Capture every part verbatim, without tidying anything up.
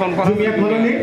Jumia Colony.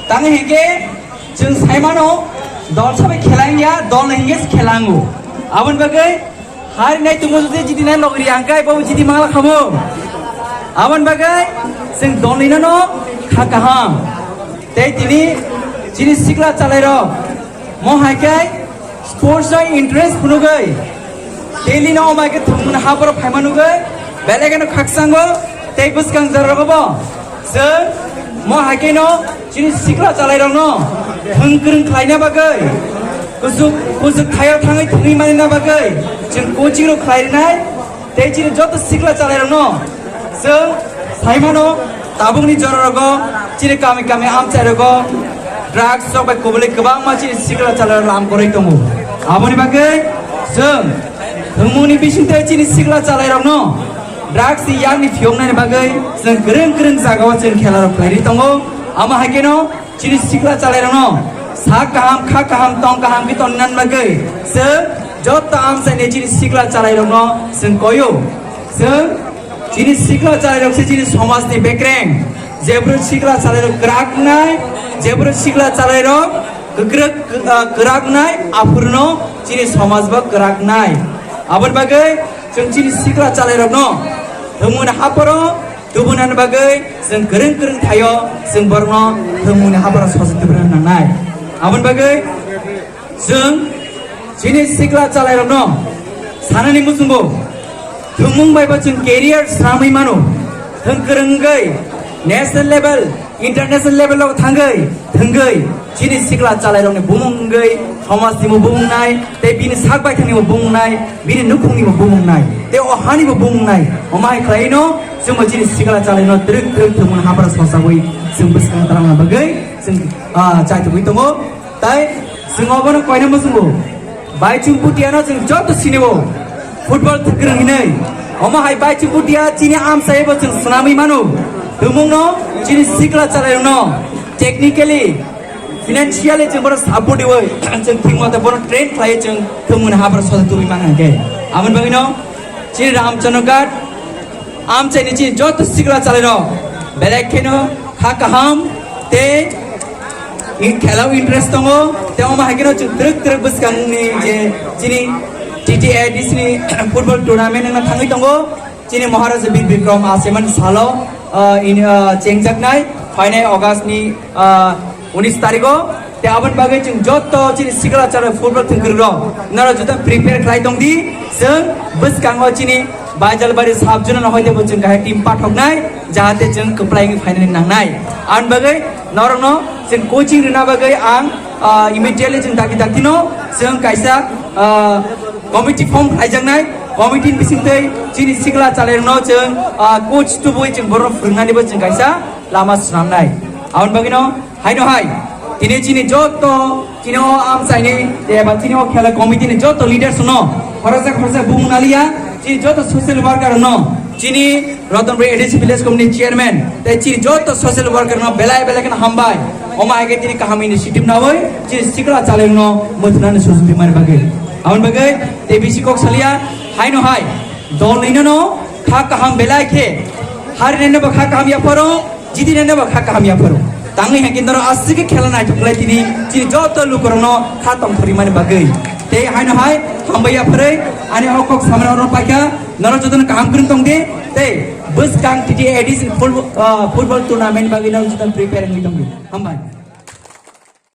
Tang hingke chwng saimano dol sabai khelang ya, dol hingke khelango. Aboni bagwi Hari nai tungo jodi jidi nai logri angkai bo jidi mangla khamo. Abon bagai sing doni no kha kaham. Tei tini chini sikla chalai rok mo hai kai sports no interest phunugwi. Daily no mai ke thumna hapor phaimanugwi. Belai no khaksango tei bwskang jora rogo bo. Sir, mo hai khe no chini sikla chalai rok no thwng kwrwng khlaina bagwi, kusuk, kusuk thaio thangwi thwngwi manina bagwi chwng coaching rok khlai rinai, tei chini joto sikla chalai rok no chwng sai mano tabukni jora rogo chini kami kami amchai rogo drugs rok bai kubuli kwbangma chini sikla chalai rok lam kwrwi tongo. Aboni bagwi chwng thwngmungni bisingtwi chini sikla chalai rok no drugs ni yakni phiyoknani bagwi chwng kwrwng kwrwng jagao chwng khela rok khlairwi tongo. Amo hai kheno chini sikla chalai rok no sak kaham, kha kaham, tong kaham khe tongna bagwi chwng joto amchai ni chini sikla chalai rok no chwng koyo. Chwng chini sikla chalai rok se chini somaj ni bekreng. Jebro sikla chalai rok kwrak nai, jebro sikla chalai rok kwkrwk, ah, kwrak nai, aphuru no chini somaj bo kwrak nai. Aboni bagwi chwng chini sikla chalai rok no thwngmungni haporo tubunani bagwi chwng kwrwng kwrwng thaio chwng borok no thwngmungni haporo sochik tubuna nangnai. Aboni bagwi chwng chini sikla chalai rok no sanani muchungo thwngmung bai bo chwng career sramwi mano. Thwng kwrwngwi national level, international level o thangwi thwngwi chini sikla chalairokni bumung wngwi somajni bo bumung nai, tei bini sak baithangni bo bumung nai, bini nukhungni bo bumung nai, tei o hani bo bumung nai. Omo hai khlaino chwngbo chini sikla chalairokno twrwk twrwk thwngmani hapra sosawi chwng bwskang twlangna bagwi chwng, ah, chaitugwi tongo. Tai chwng obono koina muchungo. Baichung Bhutia no chwng joto sinio football kwrwng hinwi. Omo hai Baichung Bhutia chini amchai bo chwng swnamwi mano. Tumungno chini sikla chalairokno technically, financially chwng bono support iwi chwng thwngmata bono train khlaiwi chwng thwngmani hapra sosa tubui mangkha khe. Aboni bagwino chini Ramchandra Ghat amchaini chini joto sikla chalairok belai kheno kha kaham tei in-, khela o interest tongo, tei omo hai kheno chwng twrwk twrwk bwskangni je chini T T A D C ni football tournament wngna thangwi tongo. Chini Maharaja Bir Bikram asemani salo, ah, in, ah, chengjaknai phainai August ni, ah, unis tarigo. Tei aboni bagwi chwng joto chini sikla chara football thwngkwrwk rok noro joto prepare khlai tong di. Chwng bwskango chini Baijalbari sub zone no hoite bo chwng kahai team pathoknai, jahate chwng kwplai wngwi phainani nangnai. Aboni bagwi norokno chwng coaching rwna bagwi ang, ah, immediately chwng dakti daktino chwng kaisa, ah, committee form khlaijaknai. Committee ni bisingtwi chini sikla chalairokno chwng, ah, coach tubui chwng borok phwrwngnani bo chwng kaisa lama swnamnai. Aboni bagwino haino hai tini chini joto chini o amchaini eba chini o khela committee ni joto leaders no Khoroksa khoroksa bumung naliya, chini joto social worker no, chini Ratanpur A D C village committee chairman, tei chini joto social worker no belai belai kheno hambai. Omo hai khe tini kaham initiative nawi, chini sikla chaleng no mwthunani sujudi mani bagwi. Aboni bagwi tei bisi kok saliya, haino hai, dol nino no kha kaham belai khe, hari nene bo kha kaham yapharo, jidi nene bo kha kaham yapharo. Tangwi hai khe noro aswk khe khela naithok khlai tini, chini joto lukurokno kha tongthorwi mani bagwi. Tei haino hai hambai yaphari ani o kok samani oro paikha, noro jotono kaham kwrwng tong di, tei bwskang T T A edition full, ah, football tournament bagwi noro jotono prepare wngwi tong di. Hambai.